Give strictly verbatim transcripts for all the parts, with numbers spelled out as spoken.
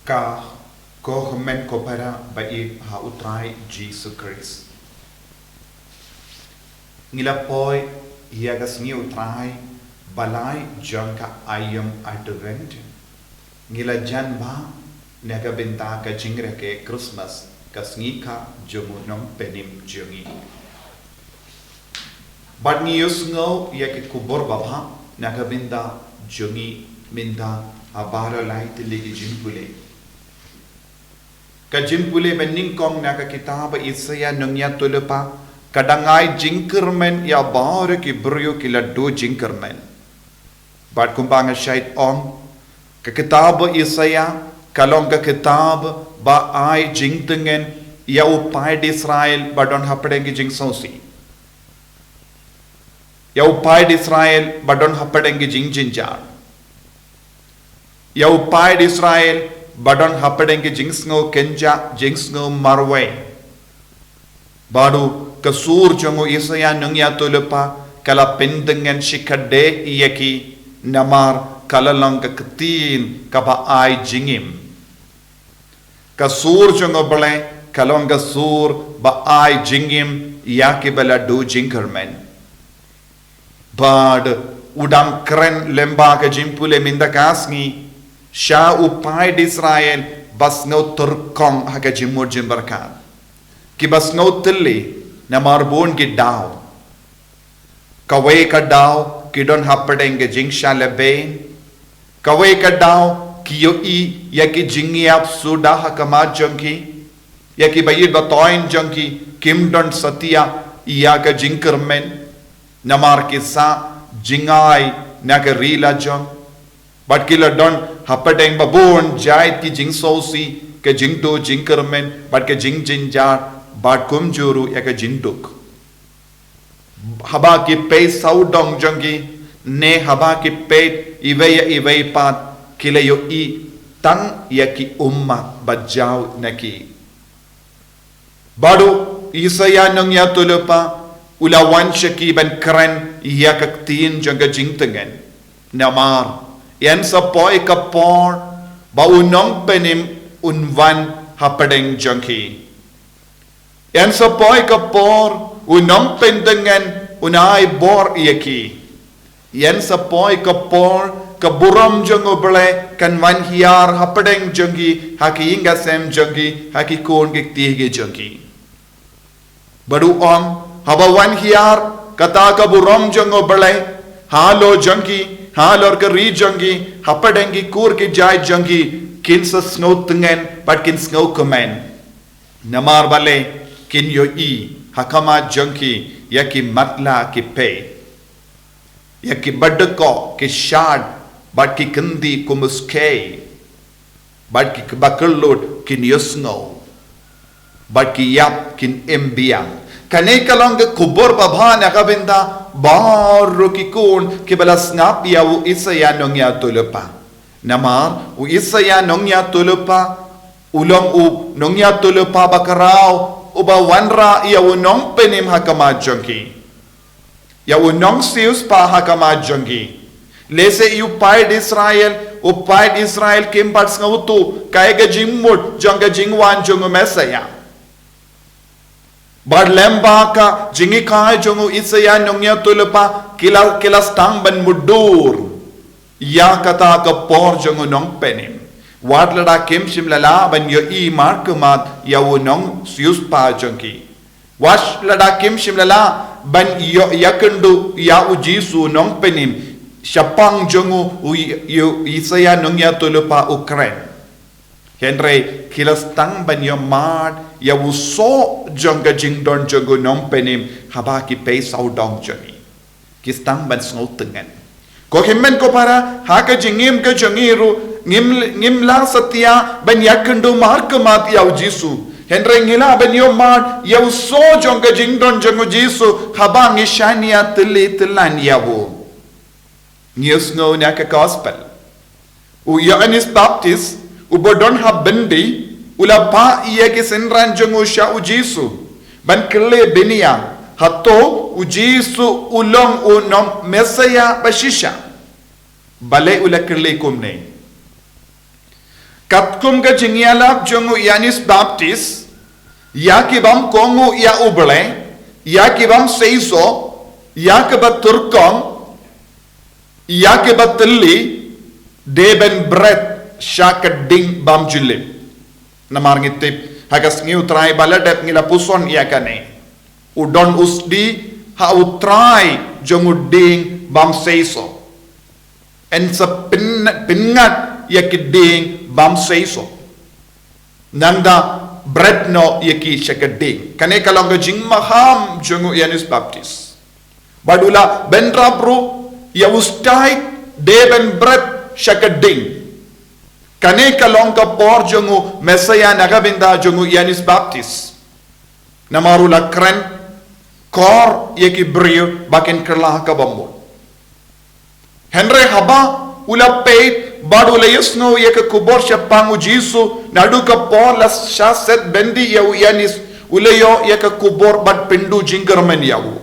Ka, ko hynmen ko para ba ïeit ha U Trai Jisu Khrist. Ngi la poi ïa ka sngi U Trai ba lai jong ka aïom Advent. Ngi la jan bha na ka bynta ka jingrakhe Christmas, ka sngi kha jong u Nongpynim jong ngi. Bad ngi ïohsngew ïa ki khubor babha na ka bynta jong ngi mynta ha baroh lai tylli ki jingpule. Ka jingpule ba nyngkong na ka kitab Isaïah nongïathuhlypa ka dang ai jingkyrmen ïa baroh ki briew ki la duh jingkyrmen. Bad kumba nga shait ong, ka kitab Isaïah ka long ka kitab ba ai jingtngen ïa u paid Israel ba don hapdeng ki jingsngewsih. Ïa u paid Israel ba don hapdeng ki jingjynjar. Ïa u paid Israel ba don hapdeng ki jingsngew kynjah, jingsngew marwei. Bad ka sur jong u Isaïah nongïathuhlypa ka la pyntngen shikatdei ïa ki, namar ka la long ka ktien kaba ai jingim. Ka sur jong U Blei ka long ka sur ba ai jingim ïa kiba la duh jingkyrmen. Bad u dang kren lyngba ka jingpule mynta ka sngi sha u paid Israel ba sngew tyrkhong ha ka jingmut jingpyrkhat. Kiba sngew tylli namar bun ki daw. Kawei ka daw ki don hapdeng ka jingshah lehbeiñ. Kawei ka daw ki ïohi ïa ki jingïap suda ha khmat jong ki. Ïa kiba ïeit ba thoiñ jong ki kim don satia ïa ka jingkyrmen. Namar ki sah jngai na ka ri lajong. Bad ki la don hapdeng ba bun jait ki jingsngewsih, ka jingduh jingkyrmen bad ka jingjynjar bad kumjuh ruh ïa ka jingduk. Haba ki peit sawdong jong ki ne haba ki peit iwei ïa iwei pat, ki la ïohi tang ïa ki ummat ba jaw na ki. Bad u Isaïah nongïathuhlypa u la wan sha ki ban kren ïa ka ktien jong ka jingtngen. Namar ïan sa poi ka por ba u Nongpynim un wan hapdeng jong ki. Ïan sa poi ka por u Nongpyntngen un ai bor ïa ki. Ïan sa poi ka por ka burom jong U Blei kan wan hiar hapdeng jong ki, ha ki ïing ki sem jong ki, ha ki khun ki kti ki jong ki. Bad u ong, haba wan hiar kata ka burom jong U Blei halor jong ki, halor ka ri jong ki, hapdeng ki kur ki jait jong ki, kin sa sngew tngen bad kin sngew kmen. Namar balei, kin ïohi ha khmat jong ki ïa ki matlah ki peit, ïa ki badkoh ki shad bad ki kyndit kumskei, bad ki kaba kyllut kin ïohsngew, bad ki ïap kin im biang. Kane ka long ka khubor babha na ka bynta baroh ki khun kiba la sngap ïa u Isaïah nongïathuhlypa. Namar u Isaïah nongïathuhlypa u long u nongïathuhlypa bakhraw uba wanrah ïa u Nongpynim ha khmat jong ki, ïa u Nongsiewspah ha khmat jong ki. Lehse ïa u paid Israel, u paid Israel kim pat sngewthuh kaei ka jingmut jong ka jingwan jong u Messiah. Bad lyngba ka jinghikai jong u Isaïah nongïathuhlypa ki la, ki la sdang ban mutdur ïa kata ka por jong u Nongpynim. Wat lada kim shym la lah ban ïohi markhmat ïa u Nongsiewspah jong ki. Wat lada kim shym la lah ban ïoh ïakynduh ïa u Jisu u Nongpynim. Shaphang jong u, u, u Isaïah nongïathuhlypa u kren. Hynrei ki la sdang ban ïohmad ïa u soh jong ka jingdon jong u Nongpynim haba ki peit sawdong jong ngi. Ki sdang ban sngew tngen. Ko hynmen ko para, ha ka jingim ka jong ngi ruh, ngim, ngim lah satia ban ïakynduh markhmat ïa u Jisu. Hynrei ngi lah ban ïohmad ïa u soh jong ka jingdon jong u Jisu haba ngi shaniah tylli tyllan ïa u. Ngi ïohsngew na ka gospel. U Ïoannis Baptist, uba don ha byndi, u la phah ïa ki synran jong u sha u Jisu ban kylli bniah, hato u Jisu u long u nong Messiah ba shisha? Balei u la kylli kumne? Katkum ka jingïalap jong u Ïoannis Baptist, ïa ki bym kohnguh ïa U Blei, ïa ki bym seisoh, ïa ki ba tyrkong, ïa ki ba tylli, dei ban bret sha ka ding bym ju lip. Namar ngi tip, ha ka sngi U Trai ba la dep ngi la puson ïa kane. U don u sdie ha U Trai jong u dieng bym seisoh. Yn sa pyn-, pynngat ïa ki dieng bym seisoh. Nangta bret noh ïa ki sha ka ding. Kane ka long ka jingmaham jong u Ïoannis Baptist. Bad u la bynrap ruh ïa u stait dei ban bret sha ka ding. Kane ka long ka por jong u Messaïah na ka bynta jong u Ïoannis Baptist. Namar u la kren kor ïa ki briew ba kin kylla ha kaba mut. Hynrei haba u la peit bad u la ïohsngew ïa ka khubor shaphang u Jisu, naduh ka por la shah set byndi ïa u Ïoannis, u la ïoh ïa ka khubor bad pynduh jingkyrmen ïa u.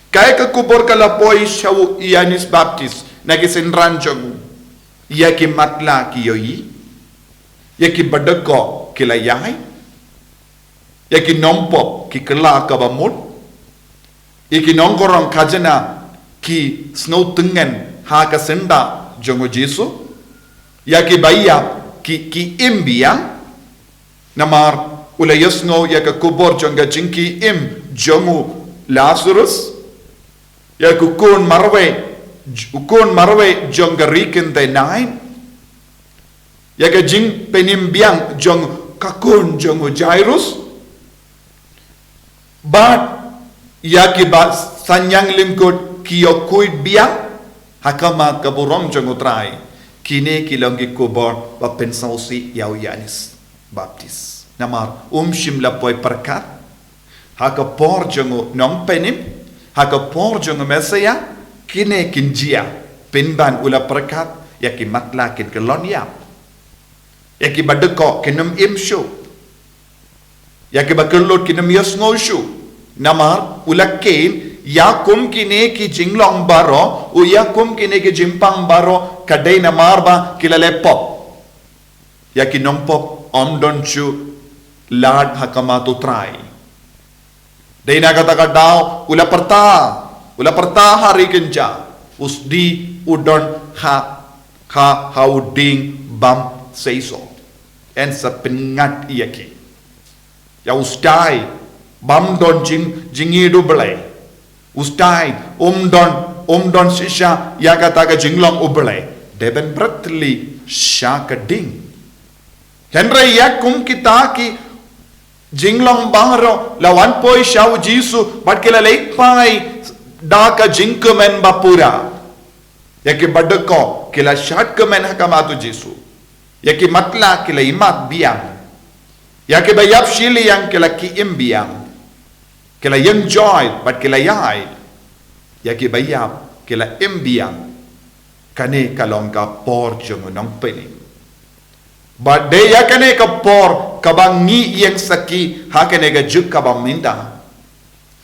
Kaei ka khubor ka la poi sha u Ïoannis Baptist na ki synran jong u? Ïa ki matlah ki ïohi, ïa ki badkoh ki la ïaid, ïa ki nongpop ki kylla ha kaba mut, ïa ki nongkhrong khajna ki sngewtngen ha ka syndah jong u Jisu, ïa ki ba ïap ki, ki im biang, namar u la ïohsngew ïa ka khubor jong ka jingim jong u Lasarus, ïa u khun marwei, u khun marwei jong ka ri kynthei Nain, ïa ka jingpynim biang jong ka khun jong u Jairus, bad ïa ki ba synñiang lyngkot ki ïoh khuid biang ha khmat ka burom jong u Trai. Kine ki long ki khubor ba pynsngewsih ïa u Ïoannis Baptist. Namar um shym la poi pyrkhat ha ka por jong u Nongpynim, ha ka por jong u Messaïah, kine kin jia, pynban u la pyrkhat ïa ki matlah kin kyllon ïap, ïa ki badkoh kin ym im shuh, ïa ki ba kyllut kin ym ïohsngew shuh. Namar u la kheiñ, ïa kum kine ki jinglong baroh, u ïa kum kine ki jingpang baroh, ka dei namar ba ki la leh pop. Ïa ki nongpop ym don shuh lad ha khmat u Trai. Dei na kata ka daw u la pyrta, u la pyrta ha ri kynja, u sdie u don ha, ha, ha u dieng bym seisoh. Yn sa pynngat ïa ki. Ïa u stait bym don jing, jingïeit U Blei. U stait um don, um don shisha ïa kata ka jinglong U Blei. Dei ban bret tylli sha ka ding. Hynrei ïa kum kita ki jinglong baroh la wan poi sha u Jisu bad ki la leit phai da ka jingkmen ba pura. Ïa ki badkoh ki la shad kmen ha khmat u Jisu. Ïa ki matlah ki la imat biang. Ïa ki ba ïap shiliang ki la ki im biang. Ki la ïeng joi bad ki la ïaid. Ïa ki ba ïap ki la im biang. Kane ka long ka por jong u Nongpynim. Bad dei ïa kane ka por kaba ngi ïeng sakhi ha kane ka juk kaba mynta.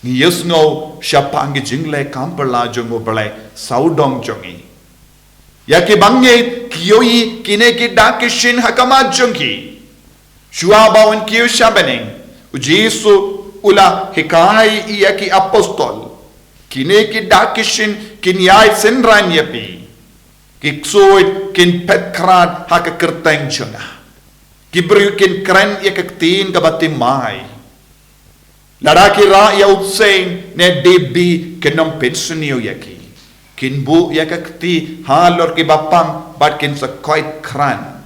Ngi ïohsngew shaphang ki jingleh kam pala jong U Blei sawdong jong ngi. Ïa ki bangeit ki ïohi kine ki dak ki shin ha khmat jong ki. Shuwa ba un kiew sha bneng, u Jisu u la hikai ïa ki apostol. Kine ki dak ki shin kin ïaid synran ïa phi. Ki ksuid kin phet khrad ha ka kyrteng jong nga. Ki briew kin kren ïa ka ktien kaba thymmai. Lada ki rah ïa u bseiñ ne dibi kin ym pynsniew ïa ki. Kin buh ïa ka kti halor ki ba pang bad kin sa koit khrad.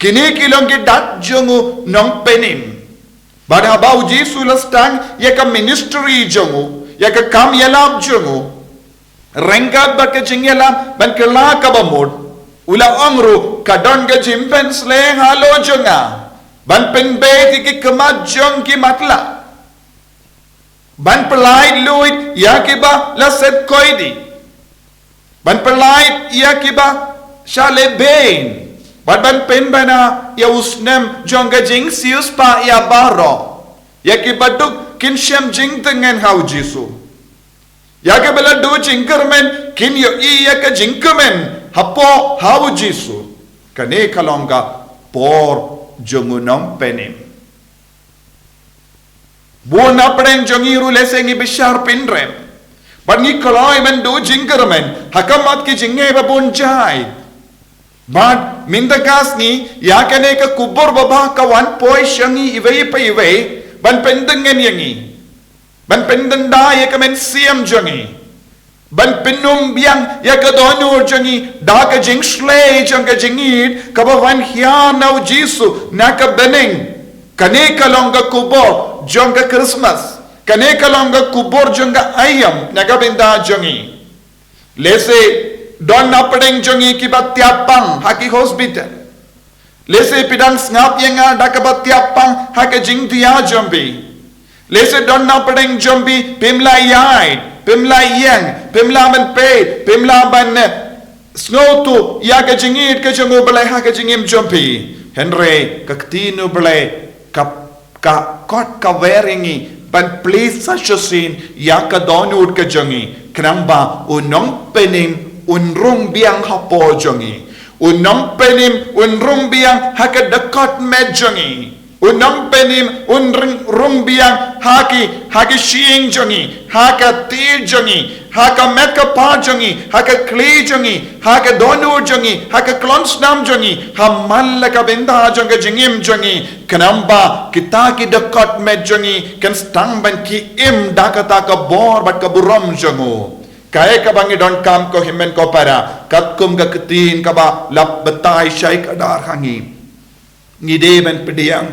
Kine ki long ki dak jong u Nongpynim. Bad haba u Jisu la sdang ïa ka ministry jong u, ïa ka kam ïalap jong u, ryngkat bad ka jingïalap ban kylla kaba mut, u la ong ruh ka don ka jingpynsleh halor jong nga ban pynbeit ïa ki khmat jong ki matlah, ban pyllait luid ïa ki ba la set koidi, ban pyllait ïa ki ba shah lehbeiñ, bad ban pynbna ïa u snem jong ka jingsiewspah ïa baroh ïa ki baduk kin shem jingtngen ha u Jisu. Ïa ki ba la duh jingkyrmen kin ïohi ïa ka jingkmen hapoh ha u Jisu. Kane ka long ka por jong u nongpynim. Bun na pdeng jong ngi ruh lehse ngi bishar pynrem. Bad ngi kloi ban duh jingkyrmen ha khmat ki jingeh ba bun jait. Bad mynta ka sngi ïa kane ka khubor babha ka wan poi sha ngi iwei pa iwei ban pyndeng ïa ngi, ban pyndeng da ïa ka mynsiem jong ngi, ban pynum biang ïa ka dohnud jong ngi da ka jingshlei jong ka jingïeit kaba wan hiar na u Jisu na ka bneng. Kane ka long ka khubor jong ka Christmas. Kane ka long ka khubor jong ka aïom na ka bynta jong ngi. Lehse don na pdeng jong ngi kiba tiap pang ha ki hospital. Lehse phi dang sngap ïa nga da kaba tiap pang ha ka jingthiah jong phi. Lehse don na pdeng jong phi phim lah ïaid, phim lah ïeng, phim lah ban peit, phim lah ban, eh, sngewthuh ïa ka jingïeit ka jong u Blei ha ka jingim jong phi. Hynrei ka ktien u Blei ka ka kot ka wer ïa ngi ban plie sa shisien ïa ka dohnud ka jong ngi, khnang ba u nongpynim un rung biang hapoh jong ngi. U nongpynim un rung biang ha ka dkhot met jong ngi. U nongpynim un rung, rung biang ha ki, ha ki shyieng jong ngi, ha ka tied jong ngi, ha ka met ka phad jong ngi, ha ka khlieh jong ngi, ha ka dohnud jong ngi, ha ka klong snam jong ngi, ha man la ka bynta jong ka jingim jong ngi. Khnang ba kita ki dkhot met jong ngi kan sdang ban ki im da kata ka bor bad ka burom jong u. Kaei kaba ngi donkam ko hynmen ko para, katkum ka ktien kaba la batai shai kdar ha ngi. Ngi dei ban pdiang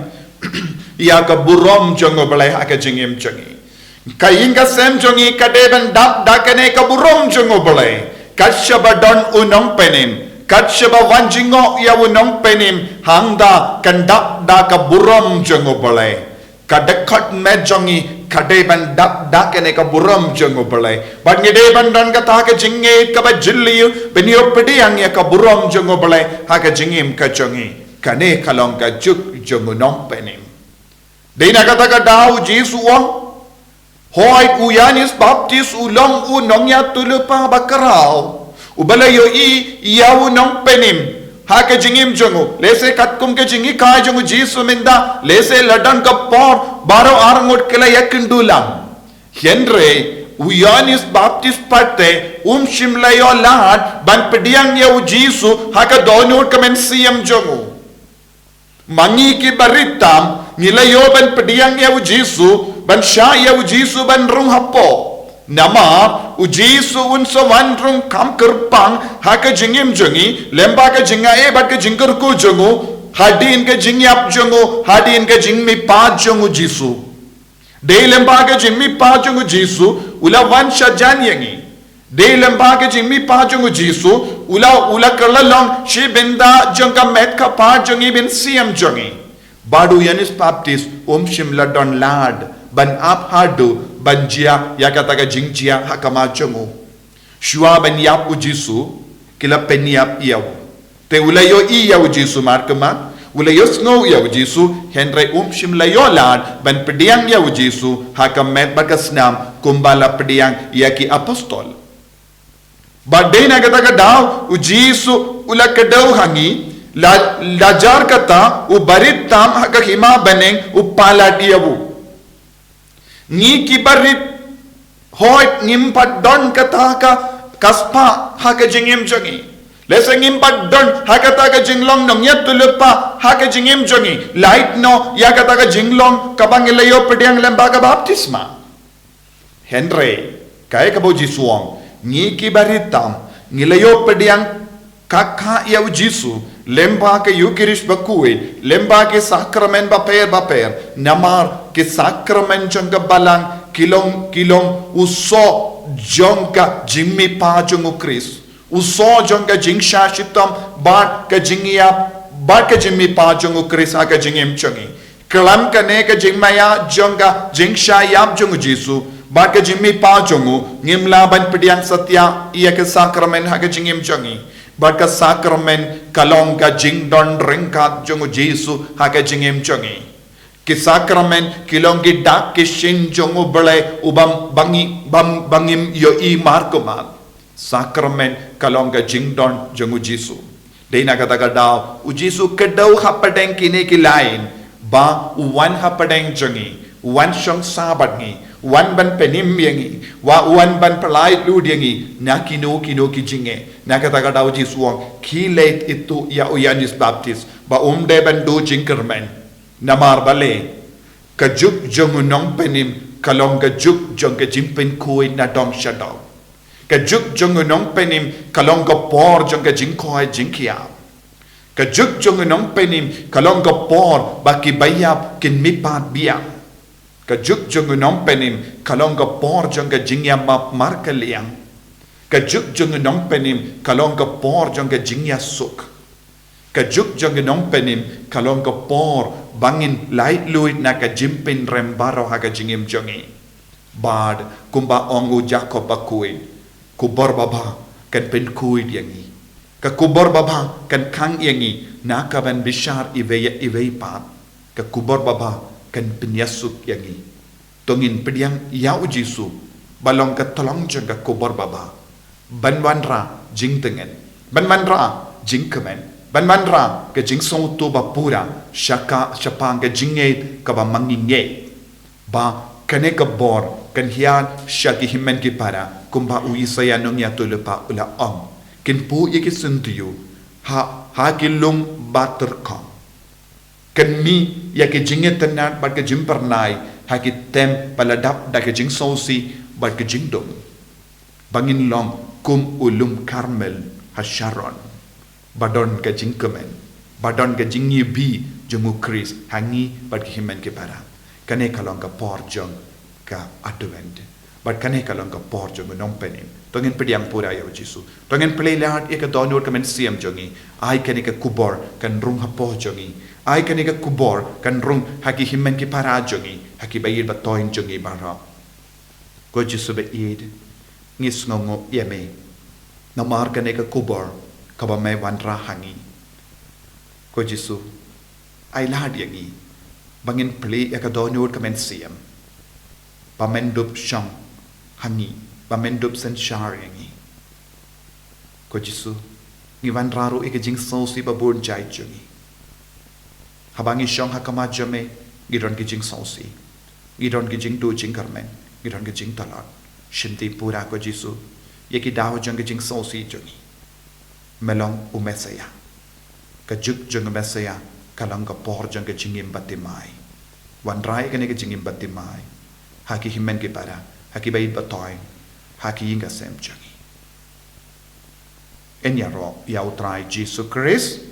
ïa ka burom jong u Blei ha ka jingim jong ngi. Ka ïing ka sem jong ngi ka dei ban dap da kane ka burom jong u Blei. Kat shaba don u nongpynim, kat shaba wan jngoh ïa u nongpynim, hangta kan dap da ka burom jong u Blei. Ka dkhot met jong ngi ka dei ban dap da kane ka burom jong u Blei. Bad ngi dei ban don kata ka jingngeit kaba jylliew ban ïoh pdiang ïa ka burom jong u Blei ha ka jingim ka jong ngi. Kane ka long ka juk jong u nongpynim. Dei na kata ka daw u Jisu u ong, hooid u Ïoannis Baptist u long u nongïathuhlypa ba khraw, uba la ïohi ïa u nongpynim ha ka jingim jong u. Lehse katkum ka jinghikai jong u Jisu mynta, lehse la don ka por baroh arngut ki la ïakynduh lang. Hynrei u Ïoannis Baptist pat te um shym la ïoh lad ban pdiang ïa u Jisu ha ka dohnud ka mynsiem jong u. Ma ngi kiba rit tam ngi la ïoh ban pdiang ïa u Jisu, ban shah ïa u Jisu ban rung hapoh. Namar u Jisu un sa wan rung kham kyrpang ha ka jingim jong ngi, lyngba ka jingai bad ka jingkyrkhu jong u, hadien ka jingïap jong u, hadien ka jingmihpat jong u Jisu. Dei lyngba ka jingmihpat jong u Jisu u la wan shajan ïa ngi. Dei lyngba ka jingmihpat jong u Jisu u la, u la kylla long shi bynta jong ka met ka phad jong ngi, mynsiem jong ngi. Bad u Ïoannis Baptist um shym la don lad ban ap haduh ban jia ïa kata ka jingjia ha khmat jong u. Shuwa ban ïap u Jisu ki la pynïap ïa u. Te u la ïohi ïa u Jisu markhmat, u la ïohsngew ïa u Jisu, hynrei um shym la ïoh lad ban pdiang ïa u Jisu ha ka met bad ka snam kumba la pdiang ïa ki apostol. Bad dei na kata ka daw u Jisu u la kdew ha ngi, la, la jar kata u barit tam ha ka hima bneng u palat ïa u. Ngi kiba rit, hooid ngim pat don kata ka, ka spah ha ka jingim jong ngi. Lehse ngim pat don ha kata ka jinglong nongïathuhlypa ha ka jingim jong ngi, lait noh ïa kata ka jinglong kaba ngi la ïoh pdiang lyngba ka baptisma. Hynrei kaei kaba u Jisu u ong, ngi kiba rit tam ngi la ïoh pdiang ka kha ïa u Jisu lyngba ka Eukharist bakhuid, lyngba ki sakramen bapher bapher. Namar ki sakramen jong ka balang ki long, ki long u soh jong ka jingmihpat jong u Khrist, u soh jong ka jingshah shitom bad ka jingïap bad ka jingmihpat jong u Khrist ha ka jingim jong ngi. Khlem kane ka jingmaïa jong ka jingshah ïap jong u Jisu bad ka jingmihpat jong u, ngim lah ban pdiang satia ïa ka sakramen ha ka jingim jong ngi. Bad ka sakramen ka long ka jingdon ryngkat jong u Jisu ha ka jingim jong ngi. Ki sakramen ki long ki dak ki shin jong u Blei uba, ba ngi, ba, ba ngim ïohi markhmat. Sakramen ka long ka jingdon jong u Jisu. Dei na kata ka daw, u Jisu kdew hapdeng kine ki lain, ba u wan hapdeng jong ngi, u wan shong sah bad ngi, u wan ban pynim ïa ngi, wa u wan ban pyllait lut ïa ngi, na kino kino ki jingeh. Na kata ka daw u Jisu u ong, khie leit to ïa u Ïoannis Baptist, ba um dei ban duh jingkyrmen. Namar balei, ka juk jong u nongpynim, ka long ka juk jong ka jingpynkhuid na dong sha dong. Ka juk jong u nongpynim, ka long ka por jong ka jingkoit jingkhiah. Ka juk jong u nongpynim, ka long ka por ba ki baïap kin mihpat biang. Ka juk jong u nongpynim, ka long ka por jong ka jingïamap markylliang. Ka juk jong u nongpynim, ka long ka por jong ka jingïasuk. Ka juk jong u nongpynim, ka long ka por ba ngin lait lut na ka jingpynrem baroh ha ka jingim jong ngi. Bad kumba ong u Jakob bakhuid, kubor babha kan pynkhuid ïa ngi. Ka kubor babha kan khang ïa ngi na ka ban bishar iwei ïa iwei pat. Ka kubor babha kan pynïasuk ïa ngi. To ngin pdiang ïa u Jisu, ba long ka tyllong jong ka kubor babha, ban wanrah jingtngen, ban wanrah jingkmen, ban wanrah ka jingsngewthuh ba pura, sha ka, shaphang ka jingngeit kaba ma ngi ngeit. Ba kane ka bor kan hiar sha ki hynmen ki para, kumba u Isaïah nongïathuhlypa u la ong. Kin puh ïa ki syntiew ha, ha ki lum ba tyrkhong. Kan mih ïa ki jingïatynnad bad ki jingpyrnai ha ki tem ba la dap da ki jingsngewsih bad ki jingdum. Ba ngin long kum u lum Karmel ha Sharon, ba don ka jingkmen, ba don ka jingïabih jong u Khrist ha ngi bad ki hynmen ki para. Kane ka long ka por jong ka Advent. Bad kane ka long ka por jong u nongpynim. To ngin pdiang pura ïa u Jisu. To ngin plie lad ïa ka dohnud ka mynsiem jong ngi. Ai kane ka kubor kan rung hapoh jong ngi. Ai kane ka kubor kan rung ha ki hynmen ki para jong ngi, ha ki baieit bathoiñ jong ngi baroh. Ko Jisu baieit, ngi sngewnguh ïa me. Namar kane ka kubor kaba me wanrah ha ngi. Ko Jisu, ai lad ïa ngi ba ngin plie ïa ka dohnud ka mynsiem, ba men dup shong ha ngi, ba men dup synshar ïa ngi. Ko Jisu, ngi wanrah ruh ïa ka jingsngewsih ba bun jait jong ngi. Haba ngi shong ha khmat jong me, ngi don ki jingsngewsih, ngi don ki jingduh jingkyrmen, ngi don ki jingtlot. Shimti pura ko Jisu ïa ki daw jong ki jingsngewsih jong ngi. Me long u Messaïah. Ka juk jong u Messaïah ka long ka por jong ka jingim bathymmai. Wanrah ïa kane ka jingim bathymmai ha ki hynmen ki para, ha ki baieit bathoiñ, ha ki ïing ki sem jong ngi. Yn ïaroh ïa u Trai Jisu Khrist.